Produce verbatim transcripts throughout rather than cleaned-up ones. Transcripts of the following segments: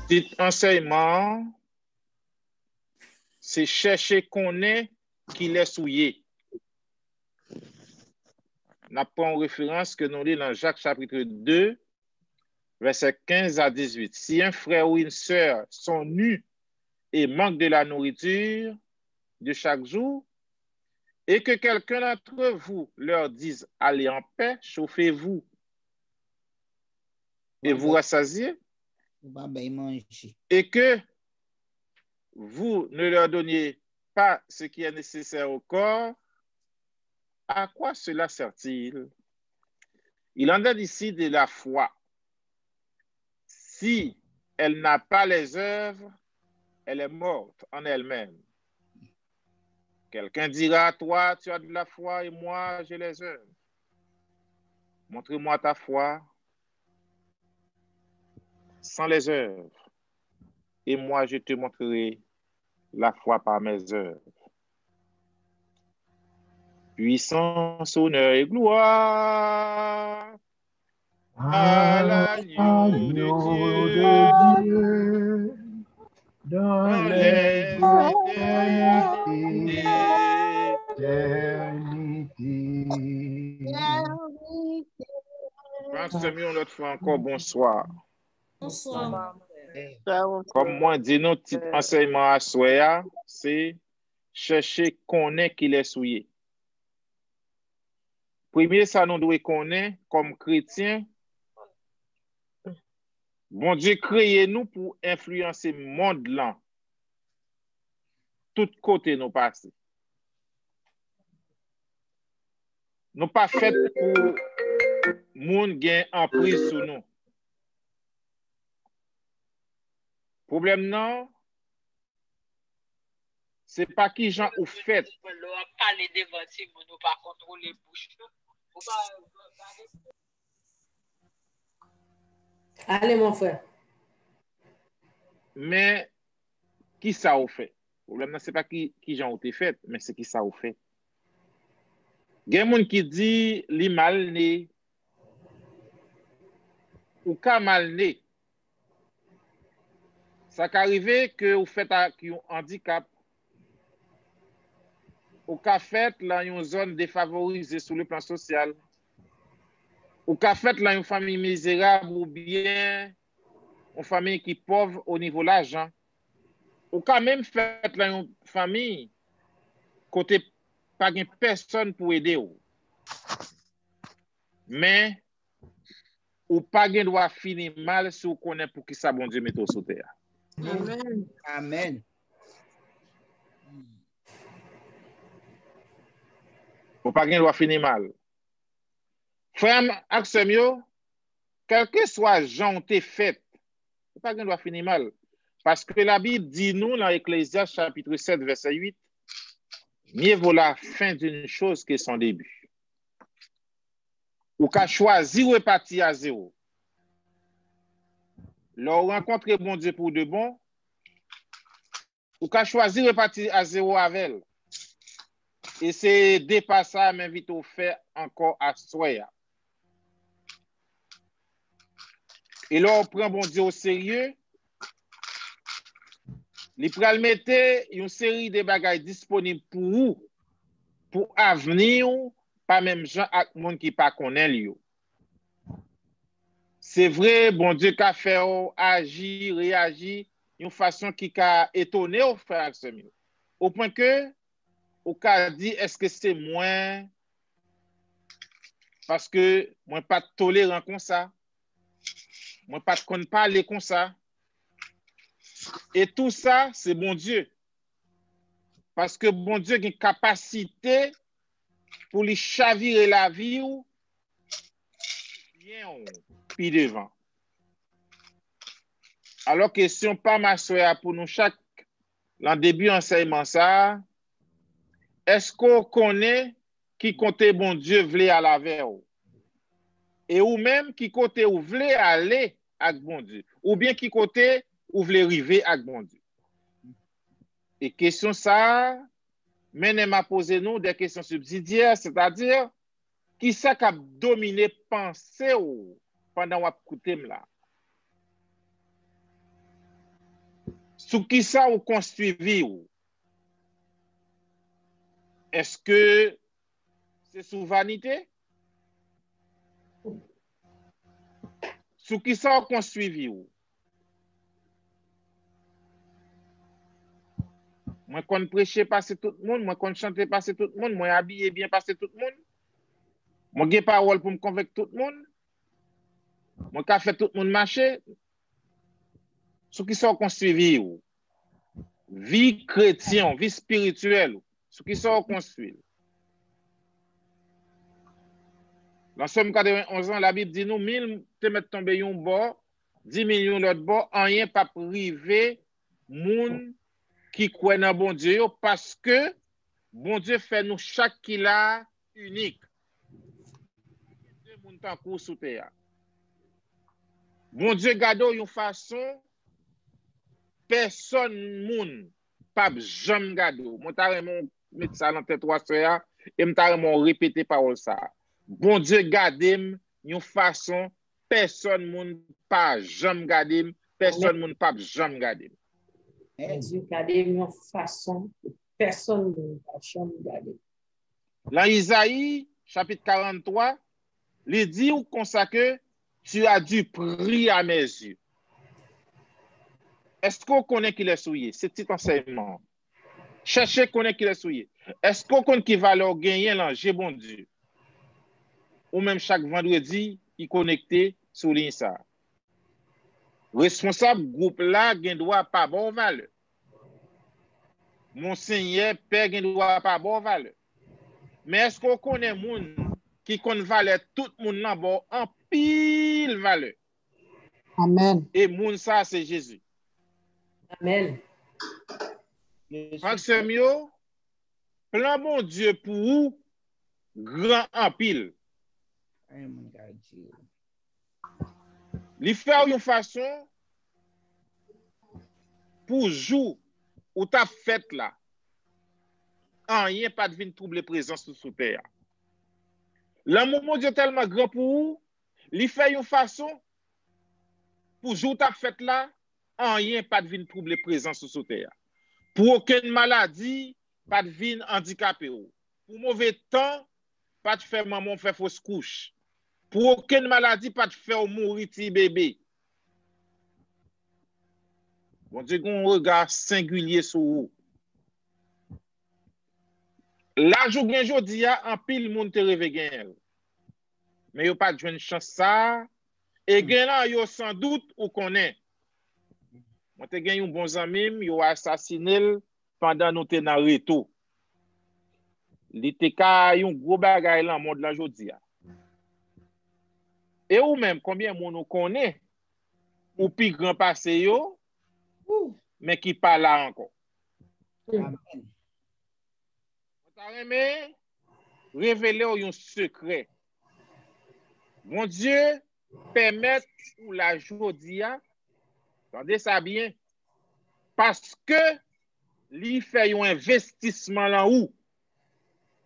Tit ansèyman an, se chèche konnen kilès ou ye. N ap pran yon referans ke nou li nan Jak chapit de, vèsè kenz a dizuit. Si un frère ou une sœur sont nus et manquent de la nourriture de chaque jour, et que quelqu'un d'entre vous leur dise, allez en paix, chauffez-vous et vous rassasiez, et que vous ne leur donniez pas ce qui est nécessaire au corps, à quoi cela sert-il? Il en est ici de la foi. Si elle n'a pas les œuvres, elle est morte en elle-même. Quelqu'un dira à toi, tu as de la foi et moi, j'ai les œuvres. Montre-moi ta foi sans les œuvres, et moi je te montrerai la foi par mes œuvres. Puissance, honneur et gloire à l'agneau de Dieu dans les éternités. Frè m, yon lòt fwa ankò, bonswa. Bonswa. Kòm mwen di nou, tit ansèyman aswè a, se chèche konnen kilès ou ye. Premye sa nou dwe konnen kòm kretyen, Bondye kreye nou pou enfliyanse mond lan tout kote nou pase. Nou pa fèt pou moun gen anpriz sou nou. Pwoblèm nan, se pa kijan ou fèt. Lè w ap pale devan timoun, ou pa kontwole bouch ou. Ou pa gade. Ale, mon frè. Men, kisa ou fè? Pwoblèm nan, se pa ki, kijan ou te fèt, men se kisa ou fè. Gen moun ki di li mal ne. Ou ka mal ne. Sa ka rive ke ou fèt ak yon andikap. Ou ka fèt lan yon zòn defavorize sou le plan sosyal. Ou ka fèt lan yon fanmi mizerab oubyen yon fanmi ki pòv o nivo lajan. Ou ka menm fèt lan yon fanmi kote pa gen pèsòn pou ede w. Men, ou pa gen dwa fini mal si w konnen poukisa Bondye mete w sou tè a. Amèn. Amèn. Ou pa gen dwa fini mal. Frè m ak sè m yo, kèlkeswa jan w te fèt, ou pa gen dwa fini mal. Paske Labib di nou nan Eklezyas chapit sèt, vèsè uit, mieux vaut la fin d'une chose que son début. Ou ka chwazi repati a zewo. Lè w rankontre Bondye pou de bon, ou ka chwazi repati a zewo avè l. E se de pa sa a m envite w fè ankò aswè a. E lè w pran Bondye o serye, li pral mete yon seri de bagay disponib pou ou, pou avni w, pa menm jan ak moun ki pa konnen l yo. Se vre, Bondye ka fè w aji, reyaji yon fason ki ka etone w, frè ak sè m yo. O pwen ke ou ka di, èske se mwen? Paske mwen pa t toleran konsa. Mwen pa t konn pale konsa. E tou sa, se Bondye. Paske Bondye gen kapasite pou li chavire lavi w, byen w pi devan. Alò, kesyon pa m aswè a pou nou chak, nan debi ansèyman sa a, èske w konnen ki kote Bondye vle al avè w? E ou menm, ki kote ou vle ale ak Bondye? Oubyen ki kote ou vle rive ak Bondye? E kesyon sa a mennen m a poze nou de kesyon sibsidyè, sètadi, kisa k ap domine panse w pandan w ap koute m la? Sou kisa ou konstwi vi w? Èske se sou vanite? Sou kisa w konstwi vi w? Mwen konn preche pase tout moun, mwen konn chante pase tout moun, mwen abiye byen pase tout moun. Mwen gen pawòl pou m konvenk tout moun. Mwen ka fè tout moun mache. Sou kisa w konstwi vi w? Vi kretyen w, vi espirityèl ou. Sou kisa w konstwi l? Nan Sòm katrevenn onz lan, Labib di nou, mil te mèt tonbe yon bò, di mil yon lòt bò, anyen p ap rive moun ki kwè nan Bondye yo, paske Bondye fè nou chak ki la a inik. Gen de moun tankou w sou tè a. Bondye gade w yon fason pèsòn moun p ap janm gade w. Mwen ta renmen w met sa nan tèt ou aswè a, e m ta renmen w repete pawòl sa a. Bondye gade m yon fason pèsòn moun pa janm gade m, pèsòn moun p ap janm gade m. Bondye gade m yon fason pèsòn moun pa janm gade m. Nan Izayi, chapit karanntwa, li di w konsa ke tu as du prix à mes yeux. Èske w konnen kilès ou ye? Se tit ansèyman an. Chèche konnen kilès ou ye. Èske w konn ki valè w genyen nan je Bondye? Ou menm chak vandredi ki konekte sou liy sa a. Responsab gwoup la gen dwa pa ba w valè. Monsenyè, pè gen dwa pa ba w valè. Men èske w konnen moun ki konn valè tout moun lan ba w anpil valè? Amèn. E moun sa a se Jezi. Amèn. Frè ak sè m yo, plan Bondye pou ou gran anpil. Anyen moun ka di. Li fè w yon fason pou jou ou t ap fèt la, anyen pa t vin twouble prezans ou sou tè a. Lanmou Bondye tèlman gran pou ou, li fè yon fason pou jou w t ap fèt la, anyen pa t vin twouble prezans ou sou tè a. Pou okenn maladi pa t vin andikape w. Pou move tan pa t fè manman w fè fos kouch. Pou okenn maladi pa t fè w mouri ti bebe. Bondye gen yon rega sengilye sou ou. Laj ou gen jodi a, anpil moun te reve genyen l. Men yo pa t jwenn chans sa a. E gen nan yo, sandout, ou konnen. Mwen te gen yon bon zanmi m, yo asasinen l pandan nou te nan reto. Li te ka yon gwo bagay lan mond lan jodi a. E ou menm, konbyen moun ou konnen ou pi gran pase yo, men ki pa la ankò? Amèn. Mwen ta renmen revele w yon sekrè. Bondye pèmèt ou la jodi a, tande sa byen, paske li fè yon envestisman lan ou.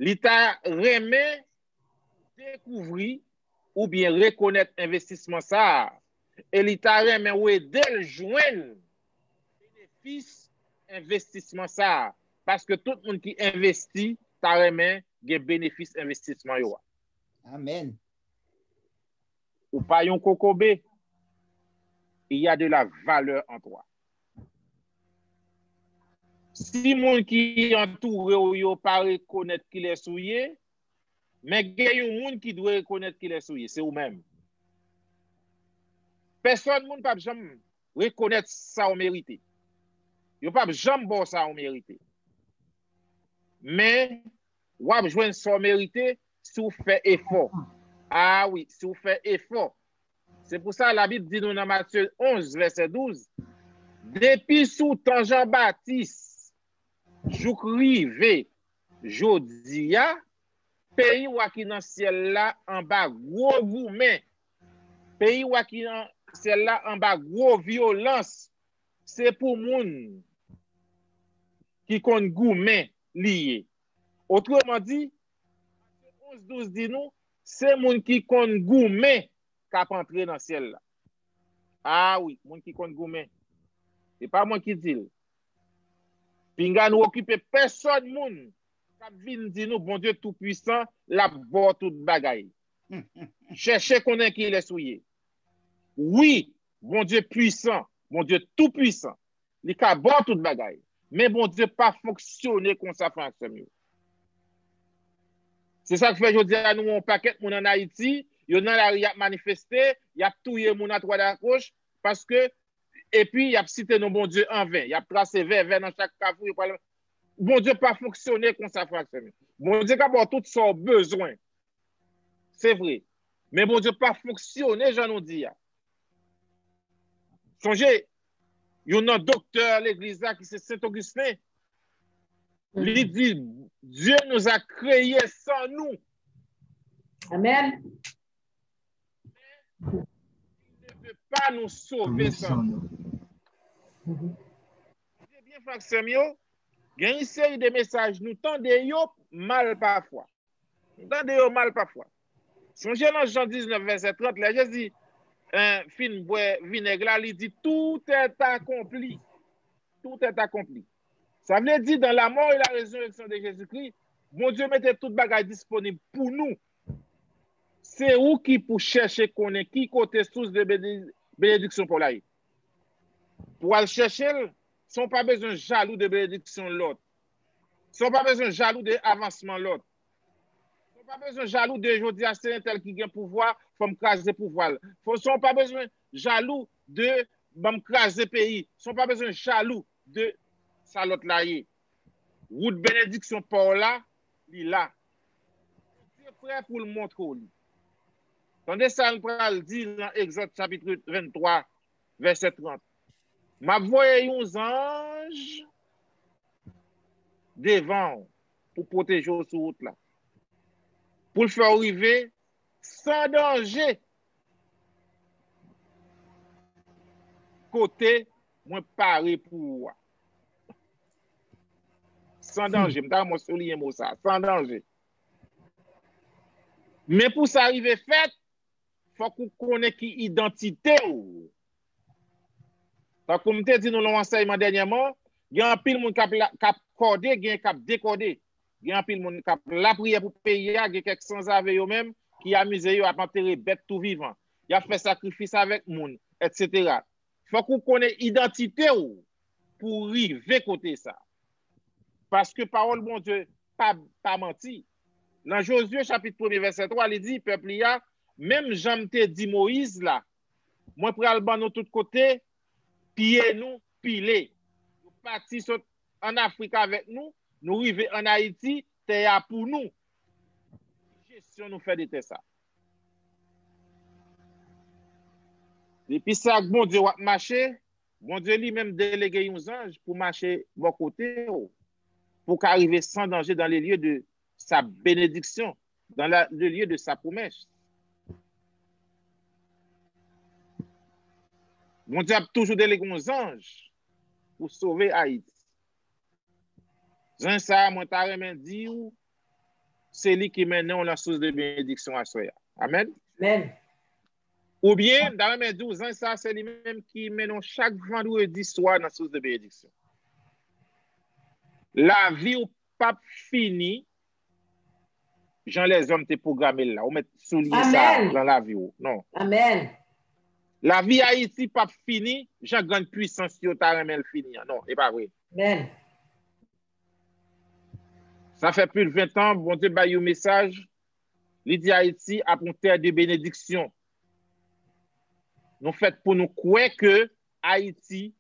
Li ta renmen dekouvri oubyen rekonèt envestisman sa a, e li ta renmen ou ede l jwenn benefis envestisman sa a, paske tout moun ki envesti ta renmen gen benefis envestisman yo a. Amèn. Ou pa yon kokobe. Il y a de la valeur en toi. Si moun ki antoure w yo pa rekonèt kilès ou ye, men gen yon moun ki dwe rekonèt kilès ou ye, se ou menm. Pèsòn moun p ap janm rekonèt sa w merite. Yo p ap janm ba w sa w merite. Men, w ap jwenn sa w merite si w fè efò. A wi, si w fè efò. Se pou sa Labib di nou nan Matye onz, vèsè douz, Depi sou tan Jan Batis jouk rive jodi a, peyi w a ki nan syèl la anba gwo goumen. Peyi w a ki nan syèl la anba gwo vyolans. Se pou moun ki konn goumen li ye. Otreman di, onz douz di nou, se moun ki konn goumen k ap antre nan syèl la. A wi, moun ki konn goumen. Se pa mwen ki di l. Pinga nou okipe pèsòn moun k ap vin di nou Bondye tou pwisan, l ap ba w tout bagay. Chèche konnen kilès ou ye. Wi, Bondye pwisan, Bondye tou pwisan. Li ka ba w tout bagay. Men Bondye pa fonksyone konsa, frè ak sè m yo. Se sa k fè jodi a nou wè yon pakèt moun ann Ayiti, yo nan lari, y ap manifeste, y ap touye moun atwòdagoch, paske, epi y ap site non Bondye anven, y ap trase vèvè nan chak kafou, yo pral. Bondye pa fonksyone konsa, frè ak sè m yo. Bondye ka ba w tout sa w bezwen. Se vre. Men Bondye pa fonksyone jan nou di a. Sonje, youn nan doktè legliz la ki se Sen Ogisten, li di, Dieu nous a créés sans nous. Amen. Il ne veut pas nous sauver sans nous. Tande byen, frè ak sè m yo, gen yon seri de mesaj nou tande yo mal pafwa. Nou tande yo mal pafwa. Sonje nan Jan diznèf, vèsè trant, lè Jezi eh, fin bwè vinèg la, li di, tout est accompli. Tout est accompli. Sa vle di, dans la mort et la résurrection de Jésus-Christ, Bondye mete tout bagay disponib pou nou. Se ou ki pou chèche konnen ki kote sous de bene- benediksyon pa w la ye. Pou w al chèche l, san w pa bezwen jalou de benediksyon lòt. San w pa bezwen jalou de avansman lòt. San w pa bezwen jalou de jodi a se entèl ki gen pouvwa, fò m kraze pouvwa l. Fò, san w pa bezwen jalou de ban m kraze peyi. San w pa bezwen jalou de sa lòt la ye. Wout benediksyon pa w la, li la. Bondye prè pou l montre w li. Tande sa l pral di nan Egzòd chapit venntwa, vèsè trant. M ap voye yon zanj devan w pou pwoteje w sou wout la. Pou l fè w rive san danje kote mwen pare pou ou a. San danje. M ta renmen w souliyen mo sa. San danje. Men pou sa rive fèt, fòk ou konnen ki idantite w. Tankou m te di nou nan yon ansèyman dènyèman, gen anpil moun k ap la- k ap kòde, gen k ap dekòde. Gen anpil moun k ap lapriyè pou peyi a, gen kèk sanzave yo menm ki amize yo ap antere bèt tou vivan. Y ap fè sakrifis avèk moun, etsetera. Fòk ou konnen idantite w pou w rive kote sa. Paske pawòl Bondye pa, pa manti. Nan Jozye chapit premye vèsè twa, li di pèp li a, menm jan m te di Moyiz la, mwen pral ban nou tout kote pye nou pile. Nou pati sot ann Afrik avèk nou, nou rive ann Ayiti, tè a pou nou. Ki jesyon nou fè de tè sa? Depi se ak Bondye w ap mache, Bondye li menm delege yon zanj pou mache bò kote w, pou w ka rive san danje dans le lieu de sa bénédiction, dans la- le lieu de sa promesse. Bondye ap toujou delege yon zanj pou sove Ayiti. Zanj sa a, mwen ta renmen di w, se li ki mennen w nan sous de benediksyon aswè a. Amèn. Amen. Oubyen, m ta renmen di w, zanj sa a, se li menm ki mennen w chak vandredi swa nan sous de benediksyon. Lavi w p ap fini jan lèzòm te pwograme l la. Ou mèt souliye sa Amen. Nan lavi w. Non. Amen. Lavi Ayiti p ap fini jan grann pwisans yo ta renmen l fini an. Non, e pa vre. Amen. Sa fè plis de ven tan, Bondye bay yon mesaj. Li di Ayiti ap yon tè de benediksyon. Nou fèt pou nou kwè ke Ayiti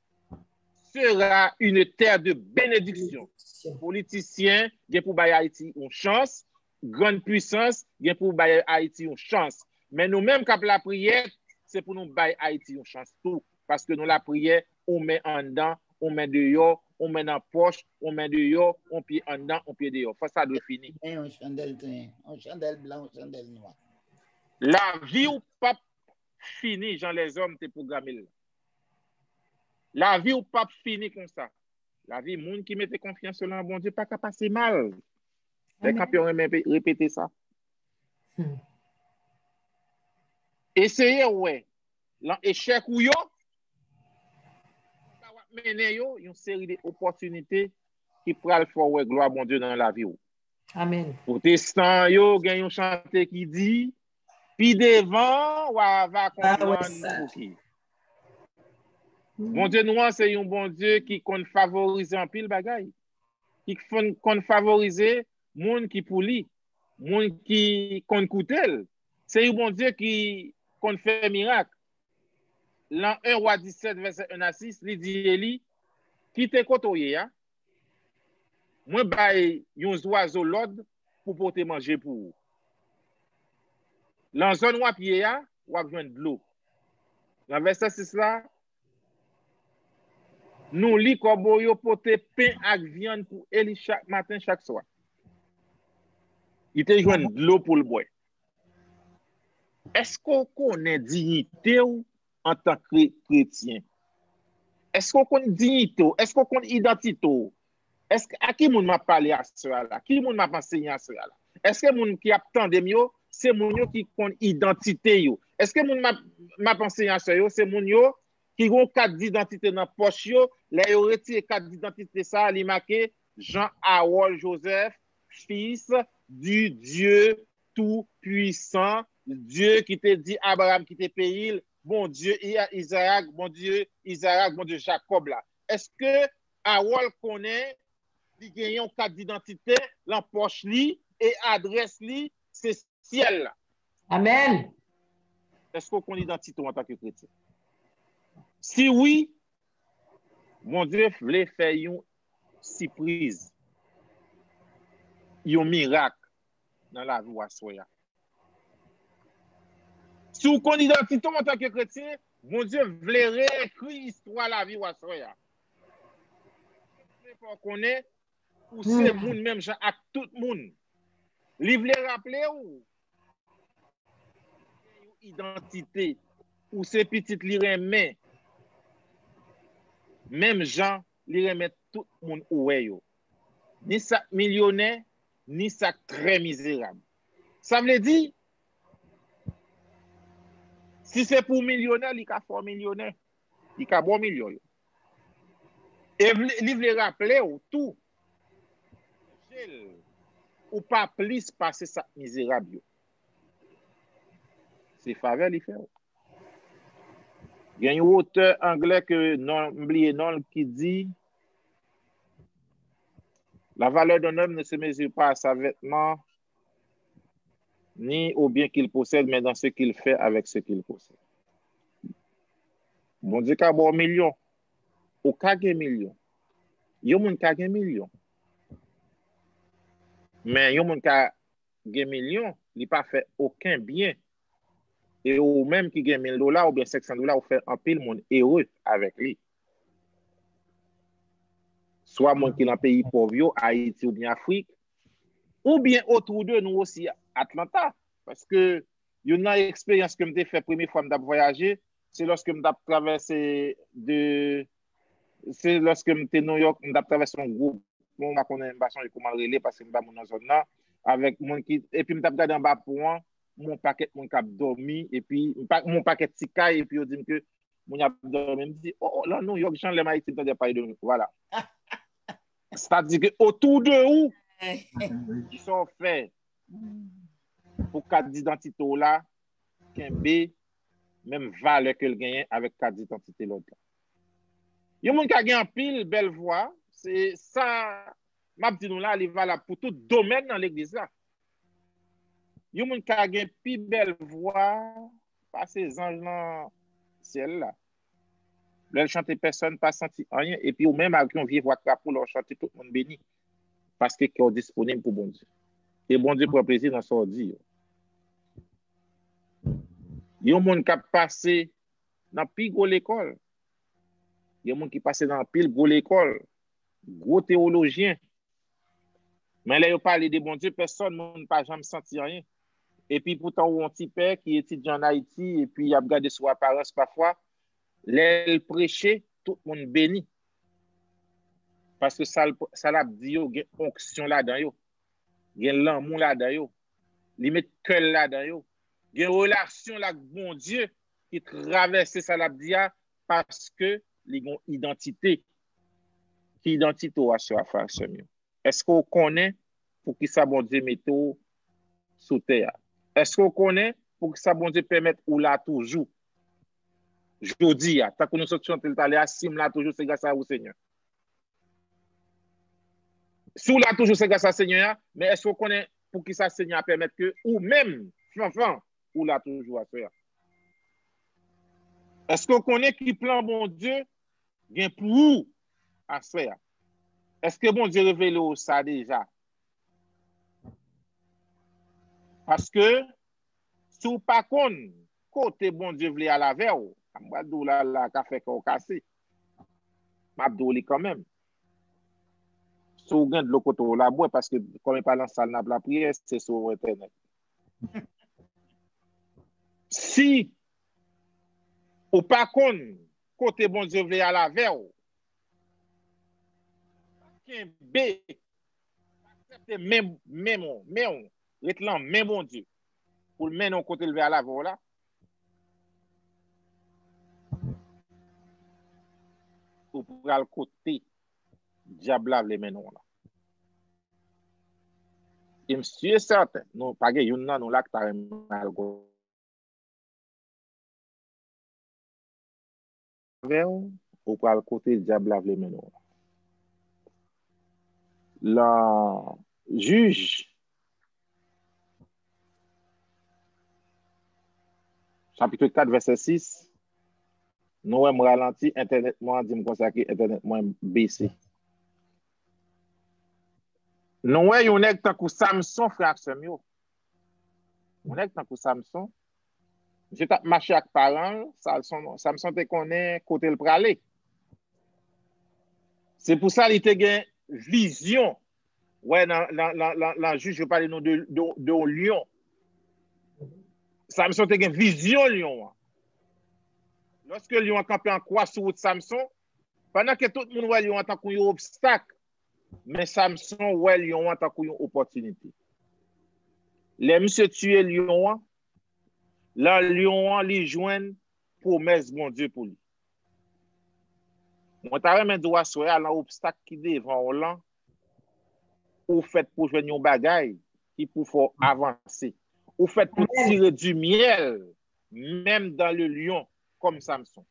sera une terre de bénédiction. Politisyen gen pou bay Ayiti yon chans, grann pwisans gen pou bay Ayiti yon chans. Men nou menm k ap lapriyè, se pou nou bay Ayiti yon chans tou. Paske nou lapriyè, yon men anndan, yon men deyò, yon men nan pòch, yon men deyò, yon pye anndan, yon pye deyò. Fòs sa dwe fini. Yon chandèl, yon chandèl blan, yon chandèl nwa. Lavi w p ap fini jan lèzòm te pwograme l. Lavi w p ap fini konsa. Lavi moun ki mete konfyans yo nan Bondye pa ka pase mal. Lè kanpe yo renmen repete sa. Eseye wè, lan echèk ou yo, sa w ap mennen yo yon seri de opòtinite ki pral fè w wè glwa Bondye nan lavi w. Amen. Pwotestan yo gen yon chante ki di, pi devan, w a va konprann pou ki. Bondye nou an se yon Bondye ki konn favorize anpil bagay. Ki konn favorize moun ki pou li, moun ki konn koute l. Se yon Bondye ki konn fè mirak. Lan en Wa disèt, vèsè en a sis, li di Eli, kite kote w ye a. Mwen bay yon zwazo lòd pou pote manje pou ou. Lan zòn w ap ye a, w ap jwenn dlo. Lan vèsè sis la, nou li kòbo yo pote pen ak vyann pou Eli chak maten, chak swa. Li te jwenn dlo pou l bwè. Èske w konnen diyite w antanke kretyen? Èske w konn diyite w? Èske w konn idantite w? Èske, a ki moun m ap pale aswè a la? Ki moun m ap ansenye aswè a la? Èske moun ki ap tande m yo, se moun yo ki konn idantite yo? Èske moun m ap, m ap ansenye aswè yo, se moun yo ki gen yon kat didantite nan pòch yo, lè yo retire kat didantite sa a, li make Jean Harold Joseph, fils du Dieu Tout-Puissant, Dye ki te di Abraram kite peyi l, Bondye Izarak, Bondye Izarak, Bondye Jakòb la. Èske Harold konnen li gen yon kat didantite lan pòch li e adrès li se syèl la? Amèn. Èske w konn idantite w antanke kretyen? Si wi, Bondye vle fè yon sipriz, yon mirak nan lavi w aswè a. Si w konn idantite w antanke kretyen, Bondye vle reekri istwa lavi w aswè a. Bondye vle fè w konnen ou se moun menm jan ak tout moun. Li vle raple w gen yon idantite, ou se pitit li renmen, menm jan li renmen tout moun ou wè yo. Ni sa k milyonè, ni sa k trè mizerab. Sa vle di, si se pou milyonè, li ka fè w milyonè. Li ka ba w milyon yo. E li vle raple w tou, ou pa plis pase sa k mizerab yo. Se favè li fè w. Gen yon otè anglè ke non, m bliye non l ki di, la valeur d'un homme ne se mesure pas à sa vêtement, ni aux biens qu'il possède, mais dans ce qu'il fait avec ce qu'il possède. Bondye ka ba w milyon. Ou ka gen milyon. Yon moun ka gen milyon. Men yon moun ka gen milyon, li pa fè okenn byen. E ou menm ki gen mil dola oubyen senk san dola, ou fè anpil moun ere avèk li. Swa moun ki nan peyi pòv yo, Ayiti oubyen Afrik, oubyen otou de nou osi, Atlanta. Paske youn nan eksperyans ke m te fè premye fwa m t ap vwayaje, se lòske m t ap travèse de, se lòske m te Nouyòk, m t ap travèse yon gwo pon, m pa konnen, m pa sonje kouman l rele, paske m pa moun nan zòn nan, avèk moun ki, epi m t ap gade anba pon an, m wè yon pakèt moun k ap dòmi, epi m pa, m wè yon pakèt ti kay, epi yo di m ke moun y ap dòmi. M di, o, o, lan Nouyòk, jan lè m Ayiti, m tande y ap pale de Nouyòk. Vwala. Sètadi ke otou de ou, sa w fè pou kat didantite w la kenbe menm valè ke l genyen avèk kat didantite lòt la. Yon moun ka gen anpil bèl vwa, se sa m ap di nou la, li valab pou tout domèn nan legliz la. Yon moun ka gen pi bèl vwa pase zanj nan syèl la. Lè l chante, pèsonn pa santi anyen, epi ou menm ak yon vye vwa krapo, lè w chante, tout moun beni. Paske kè w disponib pou Bondye. E Bondye pran plezi nan sa w di yo. Yon moun k ap pase nan pi gwo lekòl, Gen moun ki pase nan anpil gwo lekòl, gwo tewolojyen. Men lè yo pale de Bondye, pèsòn moun pa janm santi anyen. Epi poutan ou yon ti pè ki etidye ann Ayiti, epi y ap gade sou aparans pafwa, lè l preche, tout moun beni. Paske sa l, sa l ap di yo gen onksyon ladan yo. Gen lanmou ladan yo. Li met kè l ladan yo. Gen relasyon l ak Bondye ki travèse sa l ap di a paske li gen yon idantite. Ki idantite w aswè a, frè ak sè m yo? Èske w konnen poukisa Bondye mete w sou tè a? Èske w konnen poukisa Bondye pèmèt ou la toujou? Jodi a, tankou nou sot chante l talè a, si m la toujou, se gras a ou, Senyè. Si w la toujou, se gras a Senyè a, men èske w konnen poukisa Senyè a pèmèt ke ou menm, Fanfan, ou la toujou aswè a? Èske w konnen ki plan Bondye gen pou ou aswè a? Èske Bondye revele w sa deja? Paske si w pa konn kote Bondye vle al avè w, m pral di w la, la ka fè kè w kase. M ap di w li kanmenm. Si w gen dlo kote w la, bwè, paske kòm e pa nan sal n ap lapriyè, se sou entènèt. Si ou pa konn kote Bondye vle al avè w, kenbe, aksepte men, men, men w, ret lan men Bondye, pou l mennen w kote l vle al avè w la, ou pral kote dyab la vle mennen w la. E m si e sèten, nou pa gen youn nan nou la ki ta renmen al kote avè w, ou pral kote dyab la vle mennen w. Lan Jij, chapit kat, vèsè sis, nou wè m ralanti, entènèt mwen an di m konsa ke entènèt mwen bese. Nou wè yon nèg tankou Samson, frè ak sè m yo. Yon nèg tankou Samson, misye t ap mache ak paran l, Samson, Samson te konnen kote l prale. Se pou sa li te gen vizyon. Wè, nan, nan, nan, nan, nan Jij, yo pale nou de, de, de yon lyon. Samson te gen vizyon lyon an. Lòske lyon an kanpe an kwa sou wout Samson, pandan ke tout moun wè lyon an tankou yon obstak, men Samson wè lyon an tankou yon opòtinite. Lè misye tiye lyon an, lan lyon an, li jwenn pwomès Bondye pou li. Mwen ta renmen di w aswè a, lan obstak ki devan w lan, ou fèt pou jwenn yon bagay ki pou fè w avanse. Ou fèt pou tire di myèl, menm dan le lyon, kòm Samson.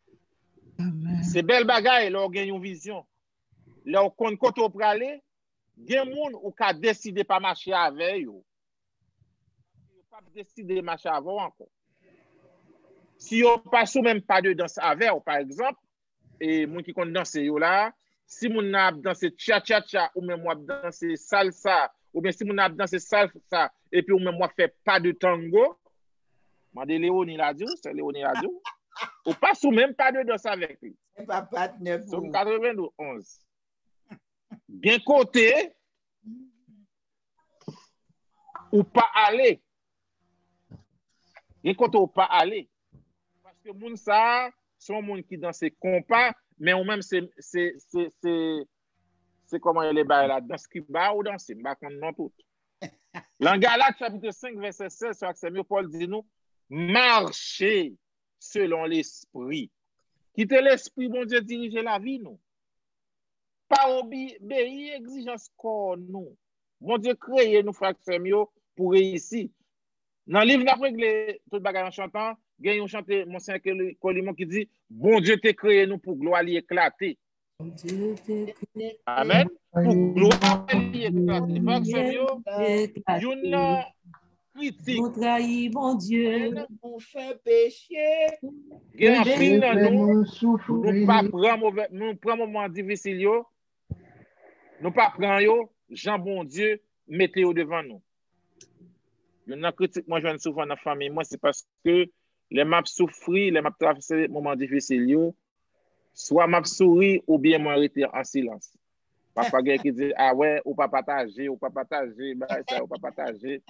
Se bèl bagay lè w gen yon vizyon. Lè w konn kote w prale, gen moun ou ka deside pa mache avè yo. Yo p ap deside mache avè w ankò. Si yo pa sou menm pa de dans avè w, pa egzanp, e moun ki konn danse yo la, si moun nan ap danse tcha-tcha-tcha, ou menm w ap danse salsa, oubyen si moun nan ap danse salsa, epi ou menm w ap fè pa de tango, mande Leoni la di w, sè Leoni la di w, ou pa sou menm pa de dans avèk li. Se pa patnè pou ou. Sòm katrevenndous, onz. Gen kote ou pa ale. Gen kote ou pa ale. Paske moun sa a, se yon moun ki danse konpa, men ou menm se, se, se, se, se kòman rele bagay la, dans ki ba ou danse, m pa konn non tout. Lan Galat chapit senk, vèsè sèz, frè ak sè m yo, Pòl di nou, mache selon Lespri. Kite Lespri Bondye dirije lavi nou. Pa obeyi egzijans kò nou. Bondye kreye nou, frè ak sè m yo, pou reyisi. Nan liv N ap regle tout bagay an chantan, gen yon chante Monseyè Colimon ki di, Bondye te kreye nou pou glwa li eklate. Amèn. Pou glwa li eklate. Frè ak sè m yo, youn nan kritik. Nou trayi Bondye. Nou fè peche. Gen anpil nan nou, nou pa pran move, nou pran moman difisil yo, nou pa pran yo jan Bondye mete yo devan nou. Youn nan kritik mwen jwenn souvan nan fanmi mwen, se paske lè m ap soufri, lè m ap travèse moman difisil yo, Swa m ap souri oubyen mwen rete an silans. Pafwa gen ki di, a wè, ou pa pataje, ou pa pataje, bagay sa, ou pa pataje.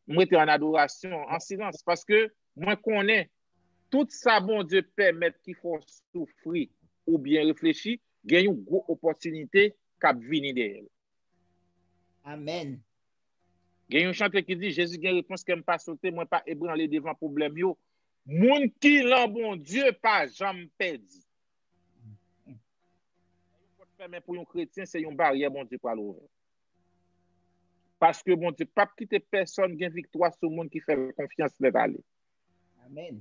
M rete an adorasyon, an silans, paske mwen konnen tout sa Bondye pèmèt ki fè w soufri oubyen reflechi, gen yon gwo opòtinite k ap vini dèyè l. Amèn. Gen yon chante ki di, Jezi gen repons, kè m pa sote, mwen pa ebranle devan pwoblèm yo. Moun ki lan Bondye pa janm pèdi. Yon pòt fèmen pou yon kretyen, se yon baryè Bondye pral ouvè. Paske Bondye p ap kite pèsòn gen viktwa sou moun ki fè l konfyans nèt ale. Amèn.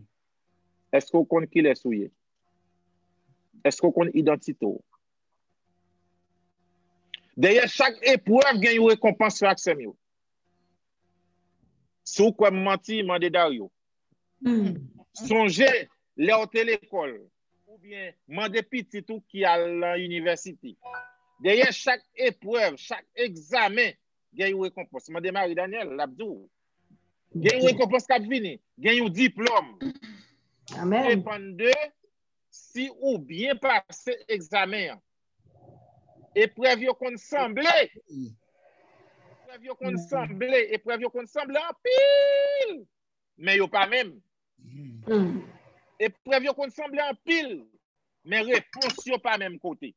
Èske w konn kilès ou ye? Èske w konn idantite w? Dèyè chak eprèv, gen yon rekonpans, frè ak sè m yo. Si w kwè m manti, mande Dario. Sonje lè w te lekòl, oubyen mande pitit ou ki al nan inivèsite. Dèyè chak eprèv, chak egzamen, gen yon rekonpans. Mande Marie Daniel, l ap di w. Gen yon rekonpans k ap vini, gen yon diplòm. Amèn. Depann de si ou byen pase egzamen an. Eprèv yo konn sanble. Eprèv yo konn sanble. Eprèv yo konn sanble anpil. Men yo pa menm. Hmm. Eprèv yo konn sanble anpil. Men repons yo pa menm kote.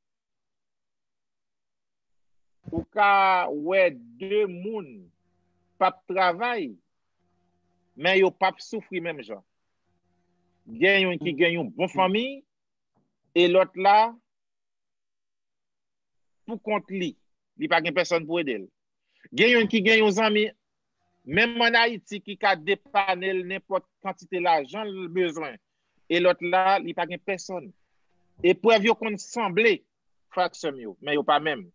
Ou ka wè de moun p ap travay, men yo p ap soufri menm jan. Gen youn ki gen yon bon fanmi, e lòt la, pou kont li. Li pa gen pèsòn pou ede l. Gen youn ki gen yon zanmi, menm ann Ayiti, ki ka depane l nenpòt kantite lajan l bezwen. E lòt la, li pa gen pèsòn. Eprèv yo konn sanble, frè ak sè m yo, men yo pa menm.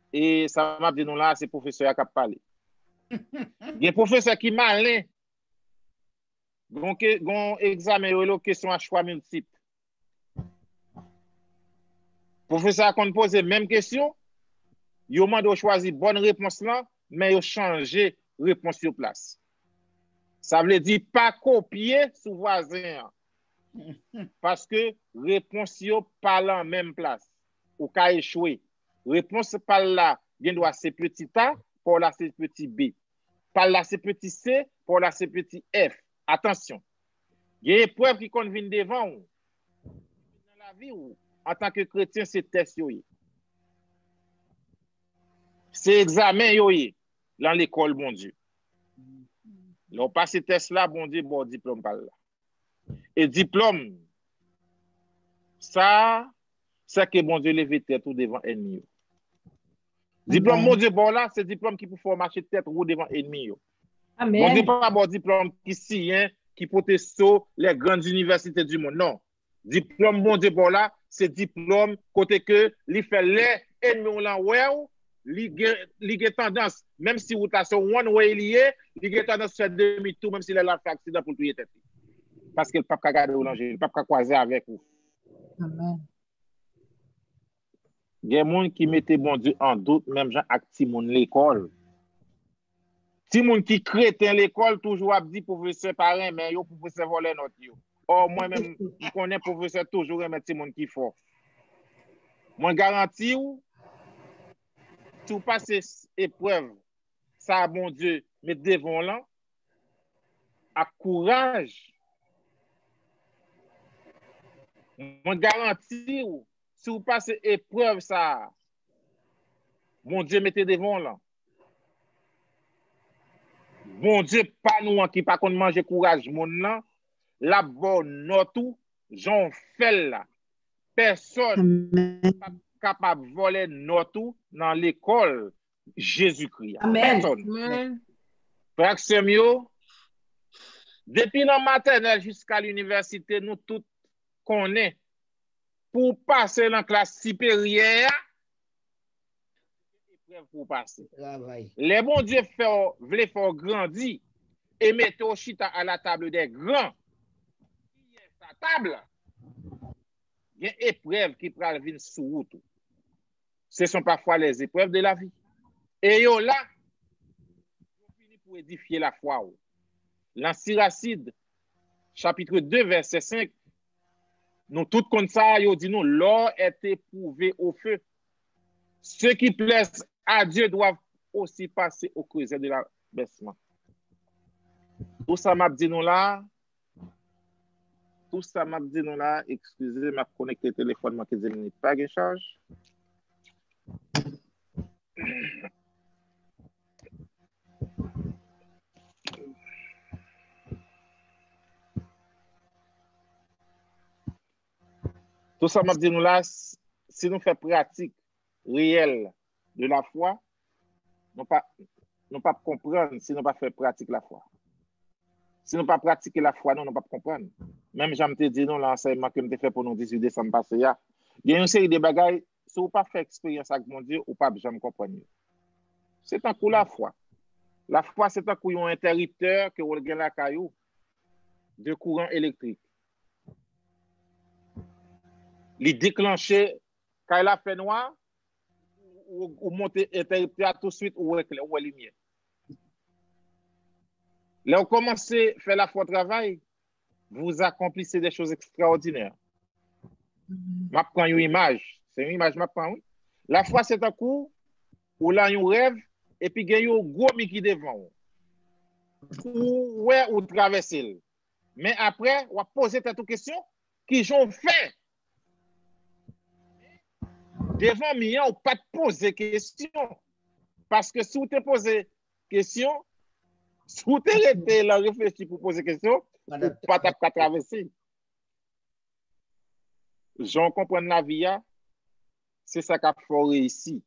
E sa m ap di nou la, se pwofesè a k ap pale. Gen pwofesè ki malen. Gon ke, gon egzamen yo rele kesyon a chwa miltip. Pwofesè a konn poze menm kesyon, yo mande w chwazi bòn repons lan, men yo chanje repons yo plas. Sa vle di pa kopye sou vwazen an. Paske repons yo pa lan menm plas. Ou ka echwe. Repons pa l la gendwa se peti a, pa w la se peti B. Pa l la se peti C, pa w la se peti F. Atansyon. Gen eprèv ki konn vin devan w. Nan lavi w, antanke kretyen, se tès yo ye. Se egzamen yo ye lan lekòl Bondye. Lè w pase tès la, Bondye ba w diplòm pa l la. E diplòm sa a, se ke Bondye leve tèt ou devan ènmi yo. Diplòm Bondye ba w la, se diplòm ki pou fè w mache tèt wo devan ènmi yo. Bondye pa ba w diplòm ki siyen, ki pote so les grandes universités du monde. Non. Diplòm Bondye ba w la, se diplòm kote ke li fè lè ènmi w lan wè w, li gen, li gen tandans, menm si wout la se yon one way li ye, li gen tandans fè demi tou, menm si lè l ap fè aksidan pou l touye tèt li. Paske l p ap ka gade w nan je, li p ap ka kwaze avèk ou. Amèn. Gen moun ki mete Bondye an dout, menm jan ak timoun lekòl. Timoun ki kreten lekòl toujou ap di pwofesè pa renmen yo, pwofesè vòlè nòt yo. Ò, mwen menm, m konnen pwofesè toujou renmen timoun ki fò. Mwen garanti w, si w pase eprèv sa a Bondye met devan w lan, ak kouraj, mwen garanti w, si w pase eprèv sa a Bondye mete devan w lan, Bondye pa nou an ki pa konn manje kouraj moun nan, l ap ba w nòt ou jan w fè l la. Pèsòn p ap kapab vòlè nòt ou nan lekòl Jezikri a. Pèsòn. Frè ak sè m yo, depi nan matènèl jiska linivèsite, nou tout konnen, pou w pase nan klas siperyè a, eprèv pou w pase. Lè Bondye fè w, vle fè w grandi e mete w chita à la table des grands, sa tab la, gen eprèv ki pral vin sou wout ou. Ce sont parfois les épreuves de la vie. E yo la, yo vini pou edifye lafwa w. Lan Sirasid, chapitre deux, verset cinq, Nou tout konn sa, yo di nou, l'or est éprouvé au feu. Ceux qui plaisent à Dieu doivent aussi passer au creuset de l'abaissement. Tout sa m ap di nou la, tout sa m ap di nou la, eskize, m ap konekte telefòn mwen ki di m li pa gen chaj. Tout sa m ap di nou la, si nou fè pratik reyèl de lafwa, nou pa, nou p ap konprann si nou pa fè pratik lafwa. Si nou pa pratike lafwa nou, nou p ap konprann. Menm jan m te di nou nan ansèyman ke m te fè pou nou dizuit desanm pase a, gen yon seri de bagay, si w pa fè eksperyans ak Bondye, ou p ap janm konprann yo. Se tankou lafwa. Lafwa se tankou yon entèriptè ke w gen lakay ou de kouran elektrik. Li deklanche, kay la fè nwa, ou, ou monte entèriptè a, touswit ou wè klè, ou wè limyè. Lè w kòmanse fè lafwa travay, vous accomplissez des choses extraordinaires. M ap pran yon imaj. Se yon imaj m ap pran, wi. Lafwa se tankou ou lan yon rèv, epi gen yon gwo mi ki devan w. Ou wè ou travèse l. Men apre, w ap poze tèt ou kesyon, kijan w fè? Devan mi an, ou pa t poze kesyon. Paske si w te poze kesyon, si w te rete lan reflechi pou poze kesyon, ou pa t ap ka travèse. Jan w konprann lavi a, se sa k ap fè w reyisi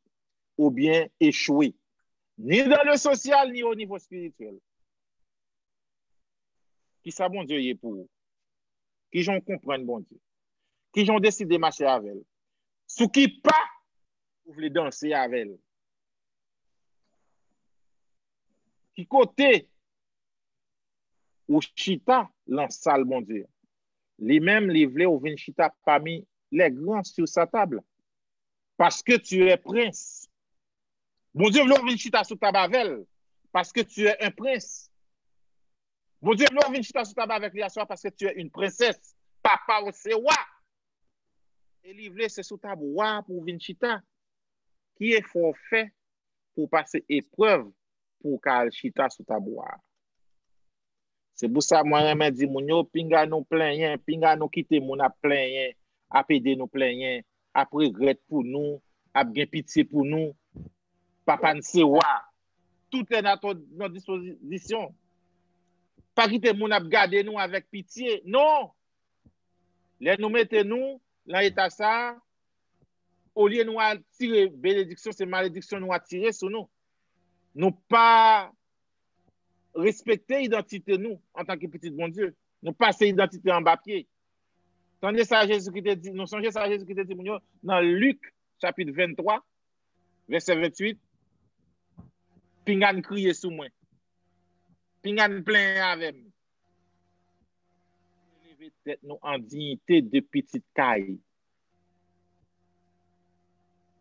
oubyen echwe. Ni dans le social, ni au niveau spirituel. Kisa Bondye ye pou ou? Kijan w konprann Bondye? Kijan w deside mache avè l? Sou ki pa ou vle danse avè l? Ki kote ou chita lan sal Bondye? Li menm, li vle ou vin chita pami les grands sur sa table. Parce que tu es prince. Bondye vle ou vin chita sou tab avè l, paske tu es un prince. Bondye vle ou vin chita sou tab avèk li aswè a, paske tu es une princesse. Papa ou se wa. E li vle se sou tab wa pou w vin chita. Ki efò w fè pou w pase eprèv pou w ka al chita sou tab wa a? Se pou sa mwen renmen di moun yo, pinga nou plenyen, pinga nou kite moun ap plenyen, ap ede nou plenyen, ap regrèt pou nou, ap gen pitye pou nou. Papa n se wa. Tout est à ton, notre disposition. Pa kite moun ap gade nou avèk pitye. Non! Lè nou mete nou lan eta sa a, olye nou al tire benediksyon, se malediksyon nou atire sou nou. Nou pa respekte idantite nou antanke pitit Bondye. Nou pase idantite anba pye. Tande sa Jezi ki te di, nou sonje sa Jezi ki te di moun yo nan Lik chapit venntwa, vèsè ventuit, pinga n kriye sou mwen. Pinga n plenyen avè m. Nou dwe leve tèt nou an diyite de pitit kay.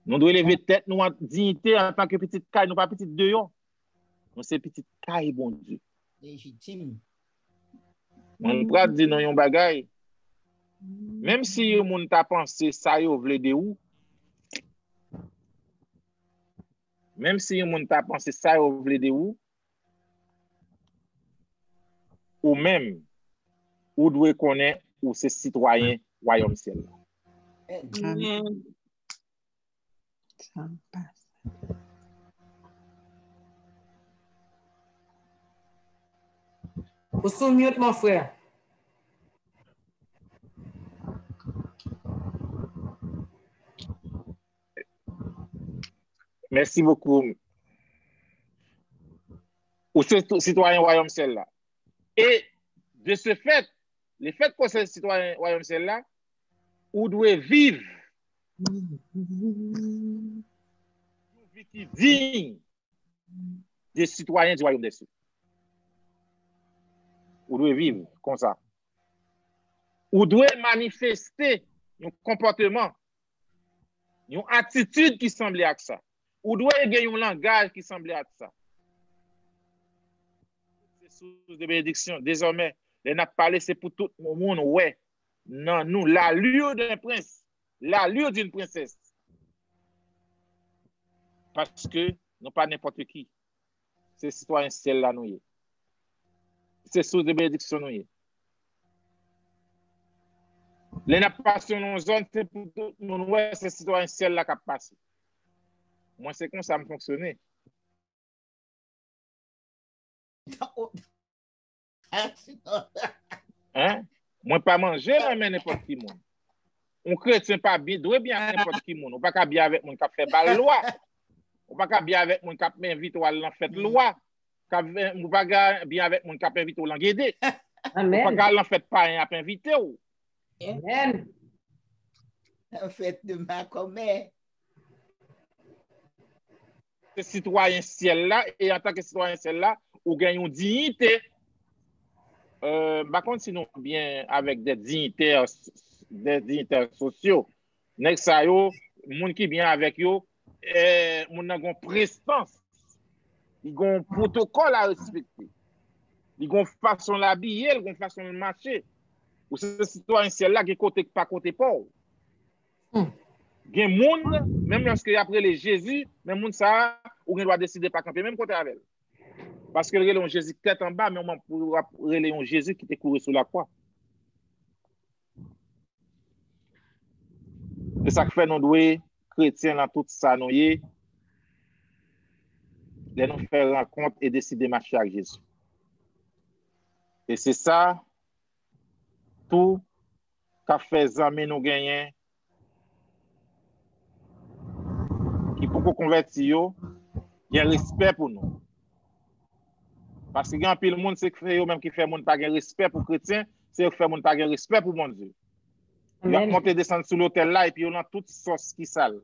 Nou dwe leve tèt nou an diyite antanke pitit kay, nou pa pitit deyò. Nou se pitit kay Bondye. Lejitim. Mwen pral di nou yon bagay. Menm si yon moun ta panse sa yo vle de ou, menm si yon moun ta panse sa yo vle de ou, ou menm, ou dwe konnen ou se sitwayen wayòm syèl la. Amen. Ou sou mute, mon frè. Mèsi bokou. Ou se sitwayen wayòm syèl la. E de ce fait, le fait ke w se sitwayen wayòm syèl la, ou dwe viv yon vi ki diy de sitwayen di wayòm dè sye. Ou dwe viv konsa. Ou dwe manifeste yon konpòteman, yon atitid ki sanble ak sa. Ou dwe gen yon langaj ki sanble ak sa. Se sous de benediksyon. Dezòmè, lè n ap pale, se pou tout moun wè. nan nou, l'allure d'un prince, l'allure d'une princesse. Paske nou pa nenpòt ki. Se sitwayen syèl la nou ye. Se sous de benediksyon nou ye. Lè n ap pase nan yon zòn, se pou tout moun wè se sitwayen syèl la k ap pase. Mwen, se konsa m fonksyone. Hein? Mwen pa manje nan men nenpòt ki moun. Yon kretyen pa byen, dwe byen ak nenpòt ki moun. Ou pa ka byen avèk moun k ap fè bal lwa. Ou pa ka byen avèk moun k ap envite w al nan fèt lwa. K ap, ou pa ka byen avèk moun k ap envite w lan gede. Ou pa ka al nan fèt payen ap envite w. Amèn. Nan fèt de makòmè. Se sitwayen syèl la, e antanke sitwayen syèl la, ou gen yon diyite. Euh, m pa konn si nou byen avèk de diyitè, de diyitè sosyo. Nèg sa yo, moun ki byen avèk yo, eh, moun nan gon prestans. Li gon pwotokòl a respekte. Li gon fason l abiye, li gon fason l mache. Ou se sitwayen syèl la, gen kote k pa kote pa w. Gen moun, menm lòske y ap rele Jezi, men moun sa a, ou gen dwa deside pa kanpe menm kote avè l. Paske l rele yon Jezi tèt anba, men w ap rele yon Jezi ki te kouri sou lakwa. Se sa k fè nou dwe kretyen nan tout sa nou ye, lè nou fè rankont e deside mache ak Jezi. E se sa tou k ap fè zanmi nou genyen ki poko konvèti yo gen respè pou nou. Paske gen anpil moun, se yo menm ki fè moun pa gen respè pou kretyen, se yo k fè moun pa gen respè pou Bondye. Yo ap monte desann sou lotèl la epi yo lan tout sòs ki sal.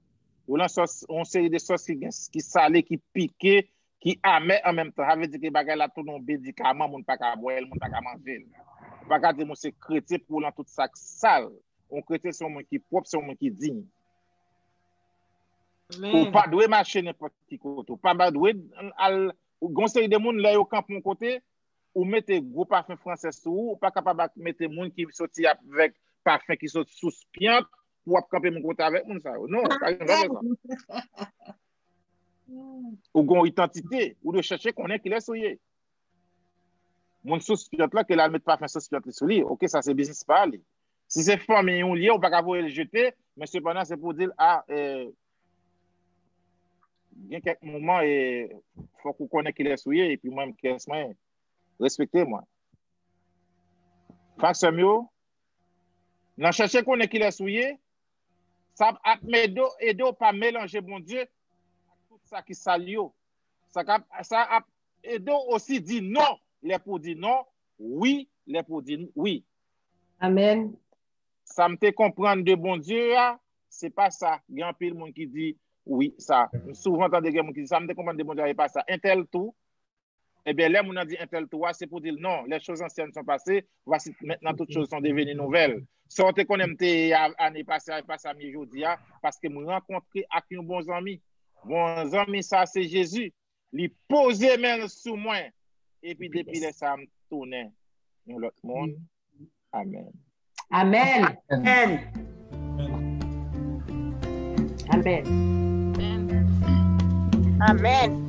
Yo lan sòs, yon seri de sòs ki gen, ki sale, ki pike, ki amè an menm tan. Sa vle di ke bagay la tounen yon medikaman, moun pa ka bwè l, moun pa ka manje l. Ou pa ka di moun se kretyen pou w lan tout sa k sal. Yon kretyen se yon moun ki pwòp, se yon moun ki diy. Ou pa dwe mache nenpòt ki kote. Ou pa dwe al, gen yon seri de moun, lè yo kanpe yon kote, ou mete gwo pafen fransè sou ou, ou pa kapab mete moun ki soti avèk pafen ki soti sous pyant pou w ap kanpe moun kote avèk moun sa yo. Non, pa gen dwa fè sa. Ou gen yon idantite, ou dwe chèche konnen kilès ou ye. Moun sous pyant la, ke l al met pafen sous pyant li sou li, oke, sa se biznis pa li. Si se fanmi ou li ye, ou pa ka voye l jete, men sepandan se pou w di l, a, eh, gen kèk moman, e fòk ou konnen kilès ou ye, epi mwen menm kilès mwen ye. Respekte mwen. Frè ak sè m yo, nan chèche konnen kilès ou ye, sa ap ede w, ede w pa melanje Bondye ak tout sa ki sal yo. Sa k ap, sa ap ede w osi di non lè pou w di non, wi lè pou w di wi. Amèn. Sa m te konprann de Bondye a, se pa sa. Gen anpil moun ki di, wi, sa. M souvan tande gen moun ki di, sa m te konprann de Bondye a, se pa sa. Entèl tou. Ebyen, lè moun nan di entèl tou a, se pou di l non, les choses anciennes sont passées, voici maintenant toutes choses sont devenues nouvelles. Sa w te konnen m te ye a, ane pase a, e pa sa m ye jodi a, paske m rankontre ak yon bon zanmi. Bon zanmi sa, se Jezi. Li poze men l sou mwen. Epi depi lè sa a, m tounen yon lòt moun. Amèn. Amèn. Amèn. Amèn. Amèn.